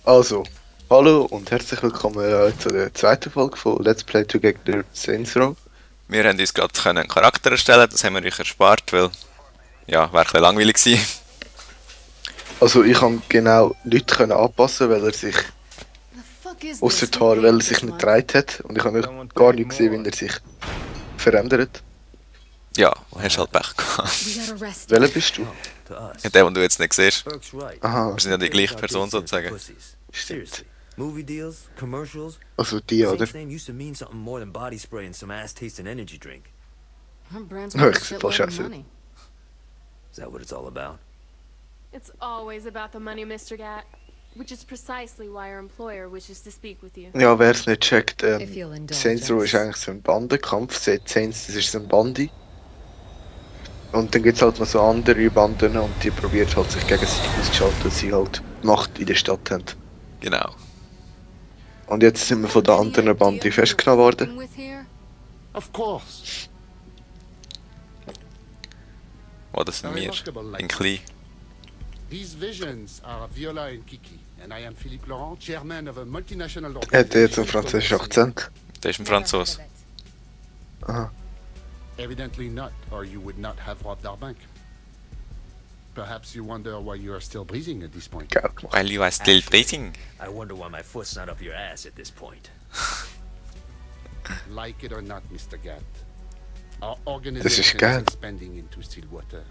Also, hallo und herzlich willkommen zu der zweiten Folge von Let's Play Together Saints Row. Wir haben uns gerade einen Charakter erstellen, das haben wir euch erspart, weil ja, wäre ein bisschen langweilig gewesen. Also ich kann genau nichts anpassen, weil er sich ausser Haar, weil er sich nicht gedreht hat und ich habe gar nicht gesehen, wie er sich verändert. Ja, hast halt Pech gehabt. Welcher bist du? Ja, der, den du jetzt nicht siehst. Aha, Wir sind ja die gleiche Person sozusagen. stimmt. Movie deals, commercials. Also die, oder? Saints name used to mean something more than body spray and some ass-tasting energy drink. Ja, ich sehe voll scheiße. Is that what it's all about? It's always about the money, Mr. Gat. Which is precisely why your employer wishes to speak with you. Ja, wer es nicht checkt, If you'll indulge Saints Row us. ist eigentlich so ein Bandenkampf. Saints, das ist so ein Bandi. Und dann gibt es halt noch so andere Banden und die probiert halt sich gegenseitig auszuschalten, dass sie halt Macht in der Stadt haben. Genau. Und jetzt sind wir von der anderen Bande festgenommen worden. Of course. Oh, das sind wir. In klein. These visions are Viola and Kiki, and I am Philippe Laurent, chairman of a multinational Hat er jetzt einen französischen Akzent? Der ist ein Franzose. Aha. Evidently not, or you would not have robbed our bank. Perhaps you wonder why you are still breathing at this point. Geil gemacht. Weil you are still breathing. I wonder why my foot's not up your ass at this point. Like it or not, Mr. Gatt, our Das ist organization geil. is expanding into Stillwater.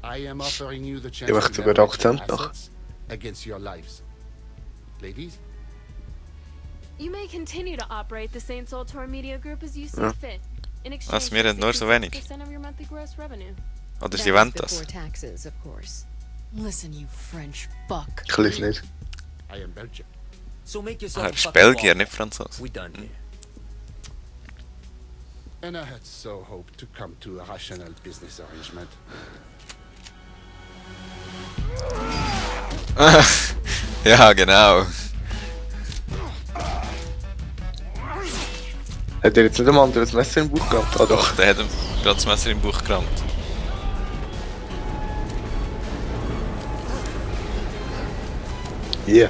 I am offering you the chance Ich möchte to sogar leverage your Akzent noch. assets against your lives. Ladies? You may continue to operate the Saints Ultor Media Group as you see Ja. fit. In Was, exchange wir haben nur so wenig? 66% of your monthly gross revenue. Oder That sie is wollen das. before taxes, of course. Listen, you French fuck. Ich lese nicht. I am Belgian. So make Ah, yourself er a ist fucking Belgier, waffle. nicht Franzose. We done here. And I had so hoped to come to a rational business arrangement. Ja, genau. Hat er jetzt nicht einmal ein Messer im Bauch gehabt? Ah doch. Der hat ihm gerade das Messer im Bauch gerammt. Yeah.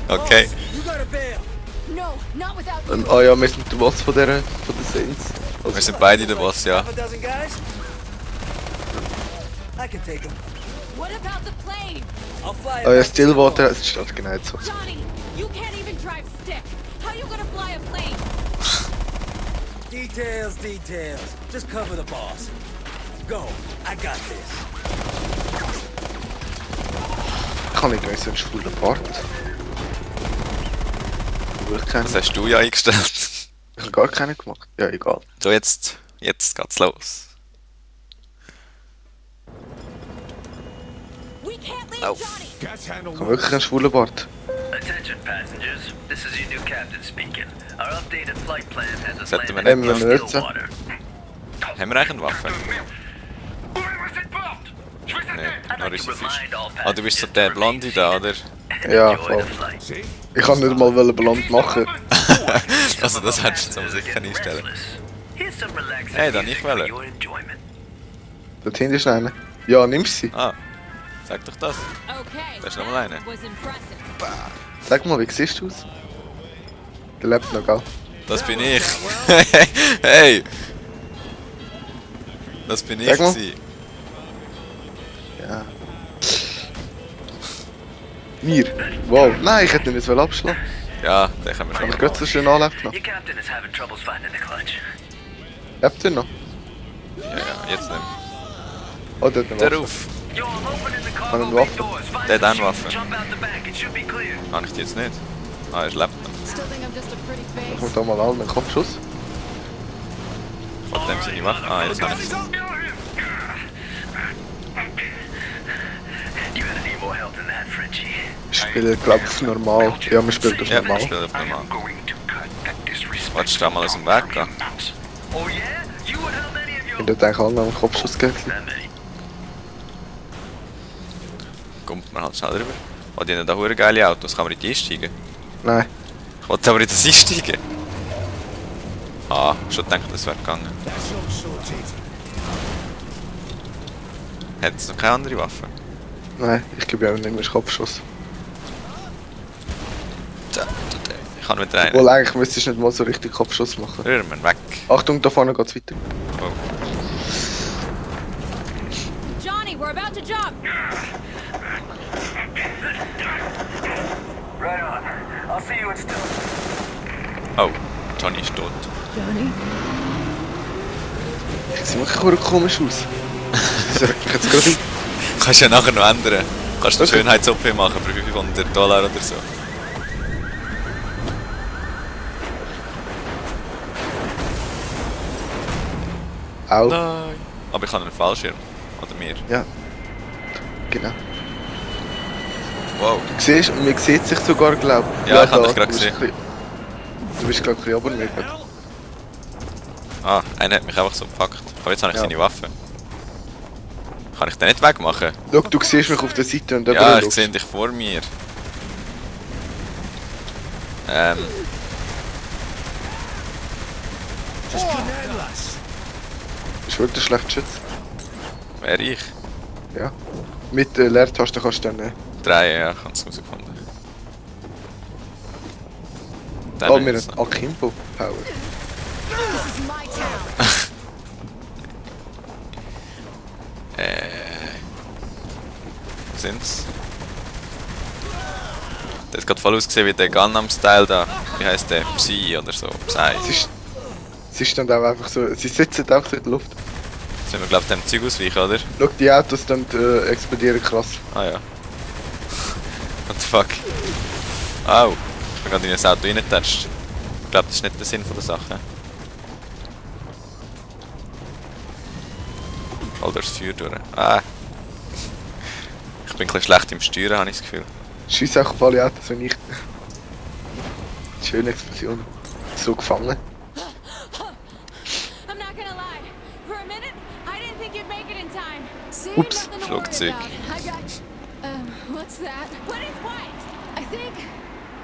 Okay. You gotta bail. No, not without Ah ja, wir sind der Boss von der Saints. Wir sind beide der Boss, ja. Half a dozen guys? I can take them. What about the plane? I'll fly it Ah ja, back to Stillwater, es steht genau jetzt so. Johnny, you can't even drive stick. How you gonna fly a plane? Details, details. Just cover the boss. Go. I got this. Ich kann nicht mehr so einen schwulen Bart. Ich keinen. Das hast du ja eingestellt. Ich habe gar keinen gemacht. Ja, egal. So, jetzt geht's los. We can't leave Lauf. Johnny. Ich habe wirklich einen schwulen Bart. Attention passengers, this is your new captain speaking. Our updated flight plan has us Sollte man landing nicht in benutzen? Stillwater. Haben wir eigentlich eine Waffe? Nein, I'd nur like ist to ein Fisch. remind all Ah, du bist so passengers der to remain Blonde da, oder? seated and Ja, enjoy voll. the flight. Ich kann nicht mal blond machen. Also das hättest du so sicher nicht stellen. Here's some relaxing Hey, dann music ich for will. your enjoyment. Dort hinten ist einer. Ja, nimmst sie. Ah, sag doch das. Okay. Da ist noch mal einer. Was impressive. Sag mal, wie siehst du aus? Der lebt noch, gell? Das bin ich. Hey! Das bin ich Sag mal. gewesen. Ja. Mir? Wow. Nein, ich hätte ihn jetzt abschlagen. Ja, den können wir Aber schon ich gerade so schön Anlauf genommen. Your captain is having troubles finding the clutch. Lebt er noch? Ja, jetzt nicht. Oh, der hat eine Der Waffe. Ruf. Yo, I'm opening the Eine cargo bay Waffe. doors. Find Der the hat eine chute, Waffe. jump out the back. It should be clear. Habe ich die jetzt nicht? Ah, er lebt noch. Still think I'm just a pretty Ich face. muss da mal an, einen Kopfschuss. Von dem seine Waffe. Ah, jetzt habe ich sie. You gonna need more help than that, Frenchie. Ich spiele, glaube ich, auf normal. Ja, wir spielen auf Ja, normal. ich spiele auf normal. going to cut that disrespect. Wolltest du da mal aus dem Weg gehen? Oh yeah? You and how many of Ich you? bin dort eigentlich alle einen Kopfschuss gegeben. That many. Kommt man halt schnell rüber. Oh, die haben da hure geile Autos. Kann man in die einsteigen? Nein. Ich wollte aber in das einsteigen. Ah, schon gedacht, das wäre gegangen. Hat es noch keine andere Waffe? Nein, ich gebe ihm nicht mehr Kopfschuss. Ich kann wieder Obwohl, einen. eigentlich müsstest du nicht mal so richtig Kopfschuss machen. Rühren wir weg. Achtung, da vorne geht's weiter. Oh. Johnny, we're about to jump. Right on. I'll see you in still. Oh, Johnny ist tot. Johnny? Sieht wirklich komisch aus. Das regt mich jetzt gerade. Kannst ja nachher noch ändern. Kannst du eine Schönheits-OP machen für $500 oder so. Au. Nein. Aber ich habe einen Fallschirm. Oder mir. Ja. Genau. Wow. Du siehst, man sieht sich sogar, glaube ich. Ja, ich habe da, dich gerade du bist gesehen. Du bist glaube ich ein bisschen runter. Ah, einer hat mich einfach so gepackt. Aber jetzt habe ich Ja. seine Waffe. Kann ich den nicht wegmachen? Schau, du siehst mich auf der Seite und Ja, ich schaust. sehe dich vor mir. Ist wirklich schlecht Schütz. Wer ich? Ja. Mit der Leertaste kannst du dann. 3, ja, ich habe es herausgefunden. Dann Oh, wir jetzt haben noch. Akimbo Power. This is my town. Wo sind's? Das hat gerade voll ausgesehen wie der Gundam-Style da. Wie heisst der? Psy oder so. Psy. Sie stehen auch einfach so. Sie sitzen auch so in der Luft. Jetzt sind wir glaube ich dem Zeug ausweichen, oder? Schau, die Autos dann explodieren krass. Ah ja. What the fuck? Au! Ich bin gerade in ein Auto reingetatscht. Ich glaube, das ist nicht der Sinn von der Sache. Voll durchs Feuer durch. Ah! Ich bin ein bisschen schlecht im Steuern, habe ich das Gefühl. Schieß auch auf alle Autos, wenn ich. Schöne Explosion. So gefangen. I'm not gonna lie. For a minute, I didn't think you'd make it in time. See, Oops. nothing to worry Flugzeug. about. I got. What's that? What is what? I think.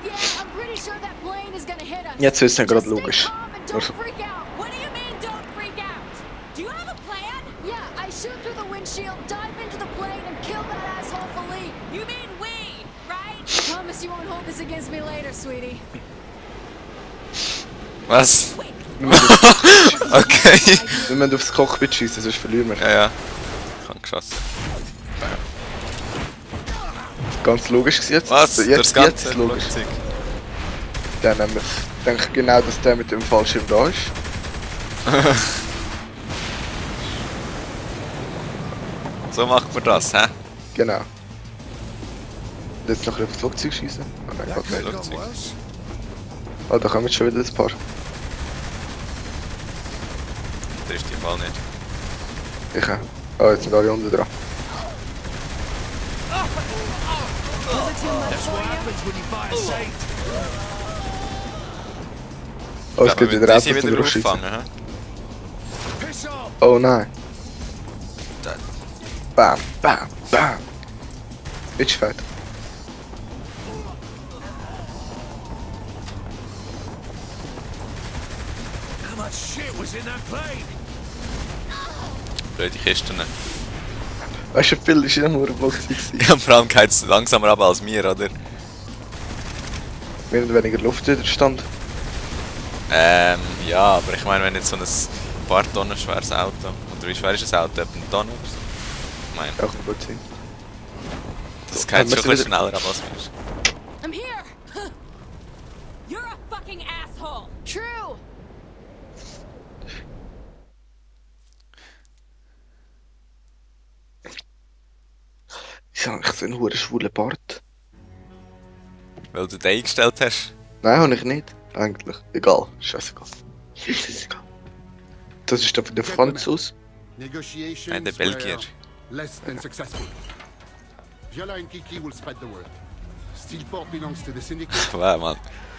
Yeah, I'm pretty sure that plane is gonna hit us. Jetzt ist es ja gerade Just stay logisch. calm and don't freak out. What do you mean, don't freak out? Do you have a plan? Yeah, I shoot through the windshield, dive into the plane, and kill that asshole Philippe. You mean we, right? Promise you won't hold this against me later, sweetie. Was? Okay. Wir müssen aufs Cockpit schießen, sonst verlieren wir. Ja, ja. Ich habe geschossen. Ganz logisch gewesen jetzt. Was? Jetzt, Das ganze jetzt logisch. Flugzeug. Dann haben wir. Ich denke genau, dass der mit dem Fallschirm da ist. So macht man das, hä? Genau. Jetzt noch ein bisschen aufs Flugzeug schießen. Oh nein, geht nicht. Flugzeug. Oh, da kommen jetzt schon wieder ein paar. Der ist die Fall nicht. Ich auch. Oh, jetzt sind alle unten dran. Oh, es gibt wieder die Autos sind zum wieder Durchschießen. auffangen, hä? Oh nein. Bam, bam, bam. Bitchfight. How much shit was in that plane? Blöde Kisten. Weißt du, viel ist in einem Flugzeug gewesen. Ja, vor allem geht es langsamer ab als mir, oder? Wir haben weniger Luftwiderstand. Ja, aber ich meine, wenn jetzt so ein paar Tonnen schweres Auto, oder wie schwer ist ein Auto? Etwa eine Tonne oder so? Ich meine, Auch ein gut sein. das So, geht haben wir schon sie ein bisschen wieder- schneller ab als mir. I'm here. You're a fucking asshole. True. Ich habe so einen hohen schwulen Bart. Weil du den eingestellt hast. Nein, habe ich nicht. Eigentlich. Egal. Scheißegal. Scheißegal. Das ist doch der Franzos. Negotiations Nein, der Belgier. were less than successful. Viola and Kiki will spread the word. Steelport belongs to the Syndicate, Wow, Mann.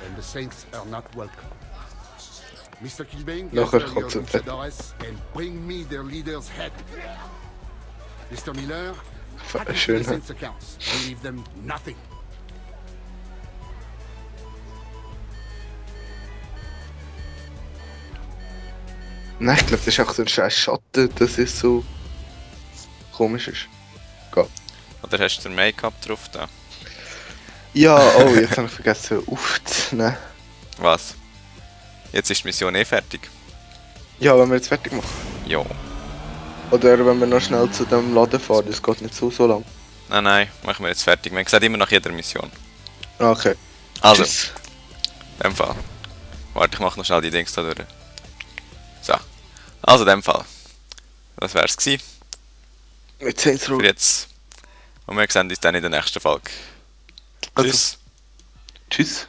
and the Saints are not welcome. Mr. Kilbane, Nachher gather kommt your so ein luchadores and bring me their leader's head. Mr. Miller, hack into Schön, the hä? Saints' accounts and leave them nothing. Nein, ich glaube, das ist auch so ein scheiß Schatten, dass es so komisch ist. Egal. Oder hast du den Make-up drauf da? Ja, oh, jetzt habe ich vergessen aufzunehmen. Was? Jetzt ist die Mission eh fertig. Ja, wenn wir jetzt fertig machen. Jo. Oder wenn wir noch schnell zu dem Laden fahren, das geht nicht so lang. Nein, machen wir jetzt fertig. Man sieht immer nach jeder Mission. Okay. Also, Tschüss. in dem Fall. Warte, ich mach noch schnell die Dings da durch. So. Also, in dem Fall. Das wär's gewesen. Mit Saints Row. Für jetzt. Und wir sehen uns dann in der nächsten Folge. Also, Tschüss. Tschüss.